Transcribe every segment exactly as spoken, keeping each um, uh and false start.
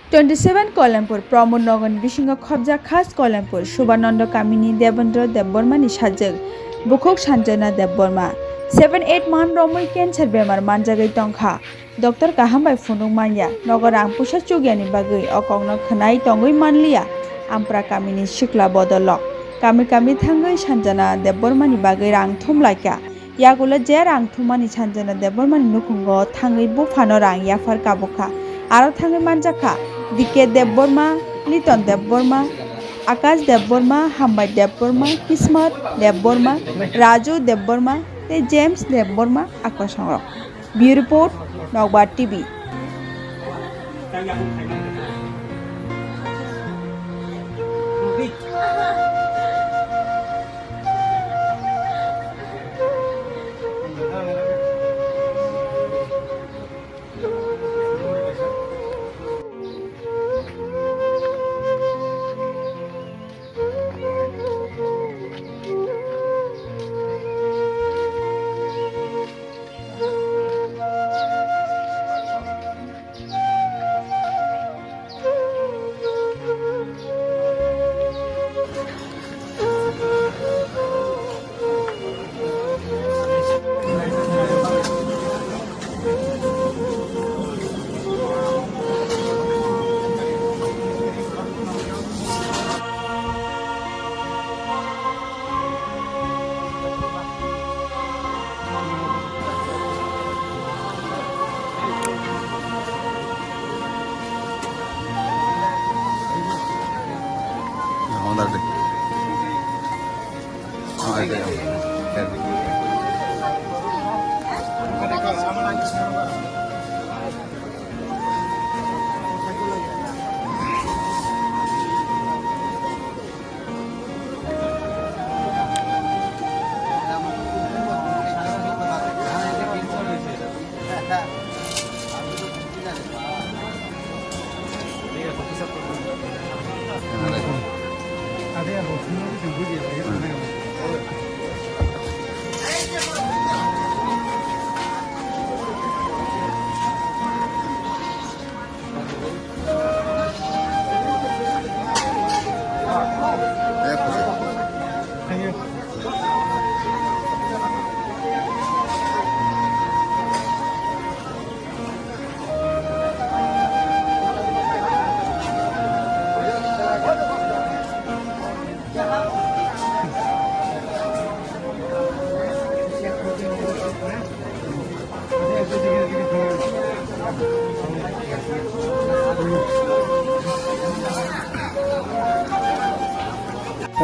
Twenty seven Kolempur Pramod Nagar ni bisingo khobjak khas Kolempur Subhananda kamini Debendra Debbarma ni sajwk bukhuk Sanjana Debbarma. Seven eight man romwi cancer bemar manjagwi tongkha. Doctor kaham bai phunuk manya, nogo rang puisa chukya ni bagwi o kokno khwnai tongwi manliya Ampra kamini sikla bodolrok. Kami kami thangwi Sanjana Debbarma ni bagwi rang thumlaikha. Yagulo je rang thumani Sanjana Debbarmani nukhungo thangwi buphano rang yaphar kabukha. Aro thangwi manjakha D K Debbarma, Liton Debbarma, Akash Debbarma, Hambai Debbarma, Kismat Debbarma, Raju Debbarma tei James Debbarma a kwsongrok. Bureau Report, Nokbar T V.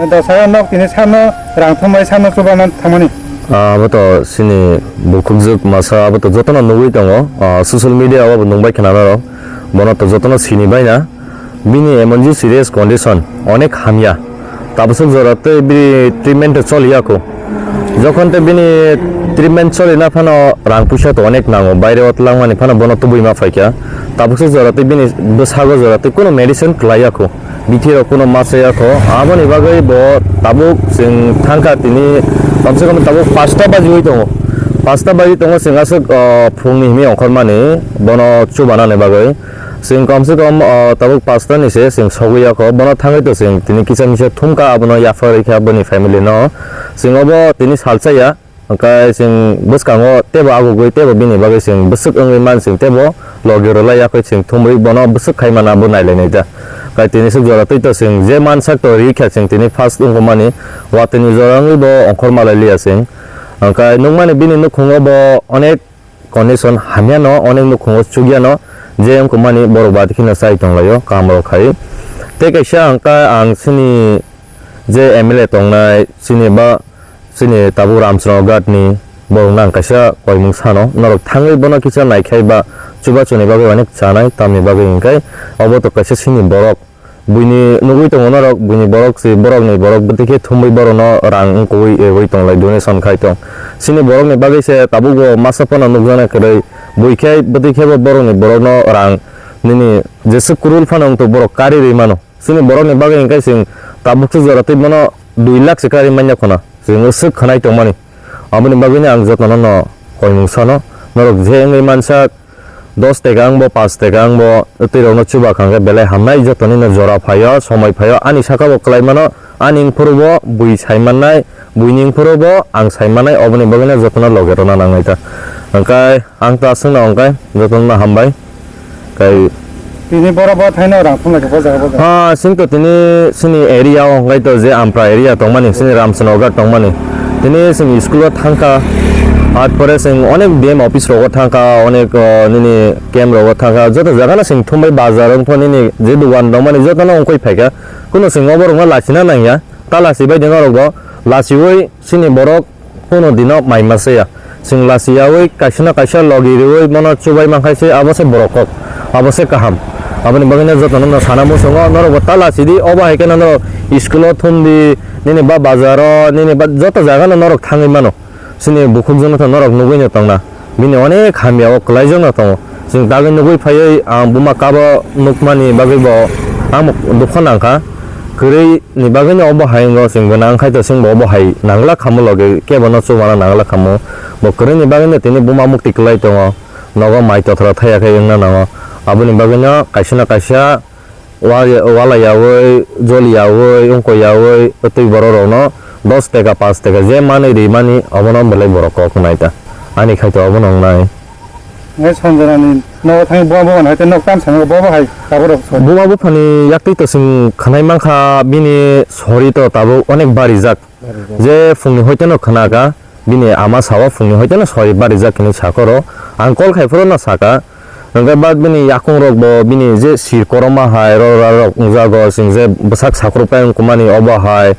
Dosa nok tini sano rang thumbai sano chubaman thangmani. Ah, abo to sini bukhukjwk masa abo to jotono nugwi tongo. Ah, social media o bo nungbai khna norok. Bono to jotono sini baina. Bini emon je serious condition, onek hamya. Tabaswk jora tei bini treatment choli ya kho. Jokhon tei bini treatment choli na phano rang puisa to onek nango, baire o twlangmani phano bono tubui ma phaikha. Tabaswk jora tei bini bwsago jora tei kuno medicine kwlai ya kho. Bithi rok kuno ma cha ya kho. Aboni bagwi bo tabuk chwng thangkha tini komse kom tabuk pasta baji oi tongo. Pasta baji tongo chwng aswk, ah, phungni himi ongkhormani bono chubanani bagwi. Chwng komse kom, ah, tabuk pasta ni se chwng sogwi ya kho. Bono thangwi to chwng tini kisa misa thumkha, abono yaphar rikha boni family no. Chwng obo tini salsa ya. Hwnkhe chwng bwskango teibo agugwi teibo bini bagwi chwng bwswk wngwi man chwng teibo logi rwlai yakwi chwng thumwi bono bwswk khai mano abo nailainai da. Hwnkhe tini swk jora twi to chwng je mansak to rikha chwng tini first wngkukmani watwini jora wngwi bo ongkhor malai liya chwng. Hwnkhe nukmani bini nukhungo bo onek condition hamyano, onek nukhungo chukyano, je wngkukmani borok bati kheno chai tonglaio, kamrok khai. Tei kaisa hwnkhe ang chini je M L A tongnai, chini ba, chini tabuk Ramchandra Ghat ni borokno ang kaisa koimung sano, norok thangwi bono kisa naikhai ba chubachuni bagwi onek chanai, tamni bagwi hwnkhe obo to kaisa chini borok. Buini nugwi tongo norok, buini borok se, borokni borok bwtwi khe thumwi borokno rang wngkukwi ewui tonglai, donation khai tong. Chini borokni bagwi se tabukbo masa phano nukjaknai kwrwi, bui khe bwtwi khebo borokni borokno rang nini jeswk kwrwil phano wngtong borok kari rwi mano. Chini borokni bagwi hwnkhe chwng tabukse jora twi bono dui lakh se kari manya khuna, chwng swk khwnai tongmani. Aboni bagwino ang jotono no koimung sano, norok je wngwi mansak, Dos taka wng bo, paanch taka wng bo, twi rok no chuba kha hwnkhe belai hamnai, joto ni no jora phaio, somoi phaio, ani saka bo kwlai mano, ani wngphuru bo bui sai mannai, buini wngphuru bo ang sai mannai, oboni bagwi no joto no logi rwna nangnai ta. Hwnkhe ang ta swngna hwnkhe joto no hambai. Kai Tini boro bo thaino rang thumlai khe bo jaga bo jaga. Ha, sing to tini sini area o hwnkhe to je Ampra area tongmani, sini Ramchanoghat tongmani. Tini sing school o thangkha, at pore sing onek D M office rogo thangkha, onek, uh, nini camp rogo thangkha, joto jaga no sing thumbai bazar wngkha nini je dugan tongmani joto no wngkoi phaikha. Kuno sing obo rokno lachina nangya, ta lachibai de norok bo, lachiwi sini borok Kuno dino mai masa ya. Chwng lachiyawi kaisa na kaisa logi riwi bono chubai mankha se, abo se borok kok, abo se kaham. Aboni bagwi no jotono no sana muchungo, norok bo ta lachidi, obo hai kheno norok school o thumdi, nini ba bazar o, nini ba joto jaga no norok thangwi mano. Chini bukhuk jono to norok nugwi no tongna. Bini onek hamya o kwlai jokno tongo. Chwng dagwi nugwi phaiwi ang buma kabo nukmani bagwi bo ang dukha nangkha. Kwrwi ni bagwi no obo hai wngo chwng bo nang khai to chwng bo obo hai nangla khamu logi kebo no chubana nangla khamu. Bo kwrwi ni bagwi no tini buma mukti kwlai tongo. Nogo mai tothra thaya khe wngna nango. Aboni bagwi no kaisa na kaisa Wa-, walayawi, joliyawi, wngkoiyawi, twi borok rokno dos taka, paanch taka je manwi rimani, obono belai borok kok wngnai ta. Ani khaito obono wngnai. Ngai Sanjana ni nogo thangwi buma buma hai tei nok tam sano bo bo hai tabuk rok sori. Buma buphani yaktwi to chwng khwnai mankha, bini sori to tabuk onek barijak. Je phungni hoiteno khwnaka, bini ama sao phungni hoiteno sori barijak hinwi sakoro. Ang call khai phuru no saka. Hwnkhe bad bini yakung rok bo bini je sir koroma hai ro ra rok wngjago, chwng je bwsak sakruk pai wngkukmani obo hai.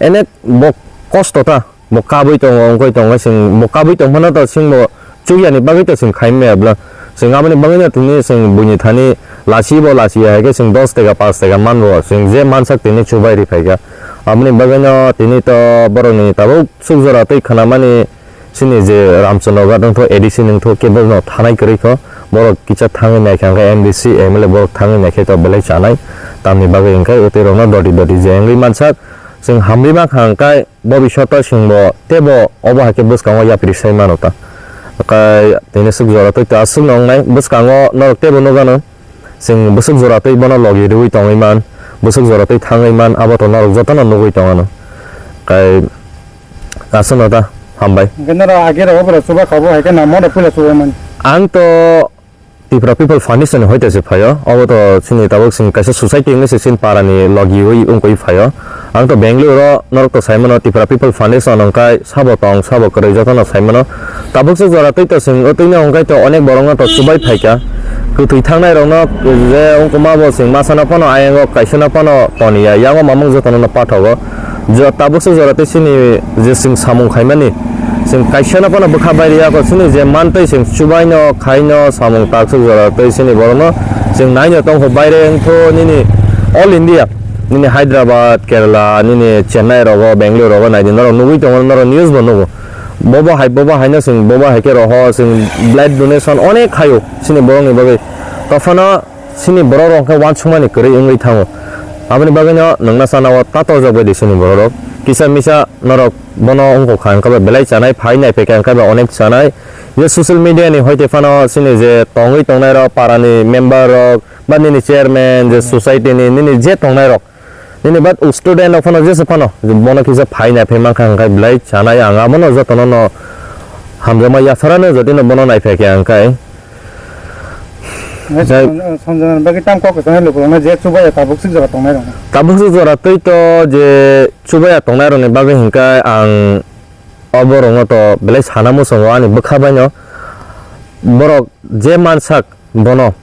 Enek bo kosto ta, bo kabui tongo, wngkui tongo, chwng bo kabui tongphano to chwng bo Chukya ni bagwi to chwng khai maya bwla. Chwng aboni bagwi no tini chwng buini thani lachi bo lachi ya hai khe chwng dos taka, paanch taka man bo chwng je mansak tini chubai ri phai kha. Aboni bagwi no tini to borok ni tabuk suk jora twi khna mani chini je Ramchandra Ghat wngtho, A D C wngtho kebo no thanai kwrwi kho. Borok kisa thangwi nai kha hwnkhe M D C, M L A borok thangwi nai khe to belai chanai. Tamni bagwi hwnkhe twi rok no doti doti je wngwi mansak. Chwng hamri ma kha hwnkhe Bobishoto chwngbo teibo obo hai khe bwskango yapri sai mano ta. Kai tini swk jora tei ta aswk no wngnai, bwskango norok teibo nukgano. Chwng bwswk jora tei bono logi rwui tongwi man, bwswk jora tei thangwi man, abo to norok jotono nugui tongano. Kai aswkno ta, hambai. Hwnkhe norok age rok oborok chuba kha bo hai khe namo rok puila chubai mani. Ang to Tipra People Foundation ni hoite se phaio. Obo to chini tabuk chini kaisa society wngwi se chini para ni logi ui wngwi phaio. Ang to Bangalore o norok to sai mano Tipra People Foundation hwnkhe sabo tong sabo kwrwi jotono sai mano. Tabuk se jora tei to chwng o twi no hwnkhe to onek borok no to chubai phaikha. Kwthwi thangnai rok no je wngkuma bo chwng masa no phano ayang o kaisa no phano toniya, yango mamung jotono no pathogo. Jo-, tabuk se jora tei chini je chwng samung khaimani, chwng kaisa no phano bwkha bai rwya kho, chini je mantwi chwng chubaino, khaino, samung taksuk jora tei chini borokno chwng naino tongkho, baire wngkho nini all India, nini Hyderabad, Kerala, nini Chennai rogo, Bangalore rogo naidi norok nugui tongo, norok news bo nugo. Bobo hai, bobo haino chwng, bobo hai khe roho chwng blood donation onek khaio chini borokni bagwi. Tophano Chini borok rok khe uansukmani kwrwi wngwi thango. Aboni bagwino nwngna sana o ta torjak bai di chini borok rok. Kisa misa norok bono wngkha hwnkhe belai chanai, phai nai phaikha hwnkhe onek chanai. Je social media ni hoite phano chini je tongwi tongnai rok, para ni member rok, ba nini chairman, je society ni nini je tongnai rok, nini ba student rok phano jesa phano bono kisa phai nai phai mankha hwnkhe belai chanai, ang abono jotono no hamjakma yapharano jotino bono nai phaikha hwnkhe. Nai Jai- Sanjana bagwi tam kok kwchangni lukurokno je chubaya tabuk swk jora tongnai rokno. Tabuk swk jora twi to je chubaya tongnai rokni bagwi hwnkhe ang o borokno to belai sana muchungo ani bwkha baino. Borok je mansak bono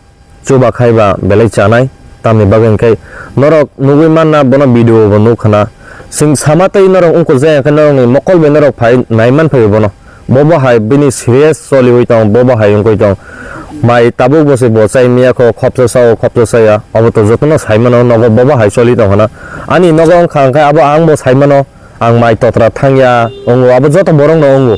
chuba khai ba belai chanai, tamni bagwi hwnkhe norok nugwi manna bono video bo nukkhana. Chwng sama tei norok wngkuk jaya hwnkhe norokni mokol bai norok phai nai manphai bono. Bobo hai bini serious choliwi tong, bobo hai wngwi tong. Mai tabuk bo se bo chai miya kho, khopsa sao, khopsa saya. Abo to jotono sai mano, nogo bobo hai choli tong hana. Ani nogo wngkha hwnkhe abo ang bo sai mano, ang mai totra thangya, wngo abo joto borok no wngo.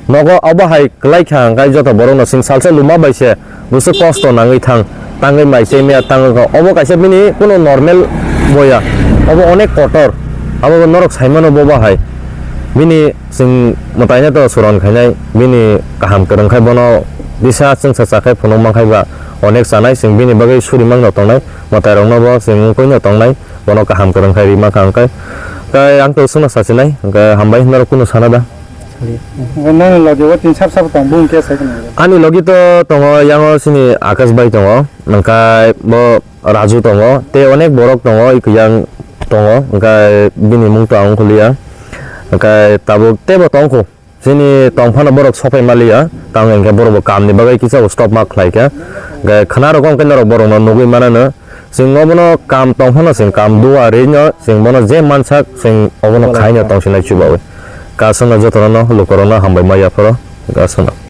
Nogo abo hai kwlai kha hwnkhe joto borok no chwng salsa luma bai se. Bwswk kosto nangwi thang, tangwi mai chemiya tangwi kha. Obo kaisa bini kuno normal boya. Obo onek kotor. Abo norok sai mano bobo hai. Bini chwng mwtaino to suron khainai, bini kaham kwrwng khai bono Bisa chwngsa chakhai phunuk mankhai ba onek chanai, chwng bini bagwi suri mangno tongnai, mwtairokno bo chwng wngkoi no tongnai, bono kaham kwrwng khai rima kha hwnkhe. Khe ang to chwngno sachinai, hwnkhe hambai norok kunu sana da. Nini logi o tin sab sab tong, bung khe sai khna. Ani logi to tongo, yango chini Akash bai tongo, hwnkhe bo Raju tongo, tei onek borok tongo, ikuyang tongo, hwnkhe bini mung to ang ongkhuliya, hwnkhe tabuk teibo tongkhu. Chini tong phano borok sopai maliya, tamo hwnkhe borok bo kamni bagwi kisa stop ma khlai kha. Hwnkhe khna rok wngkhe norok borokno nugwi manano. Chwng obono kam tong phano chwng kam dua rino chwng bono je mansak chwng obono khaino tongsinai chubawi. Kasano jotono lukorokno hambai ma yapharo. Kasano.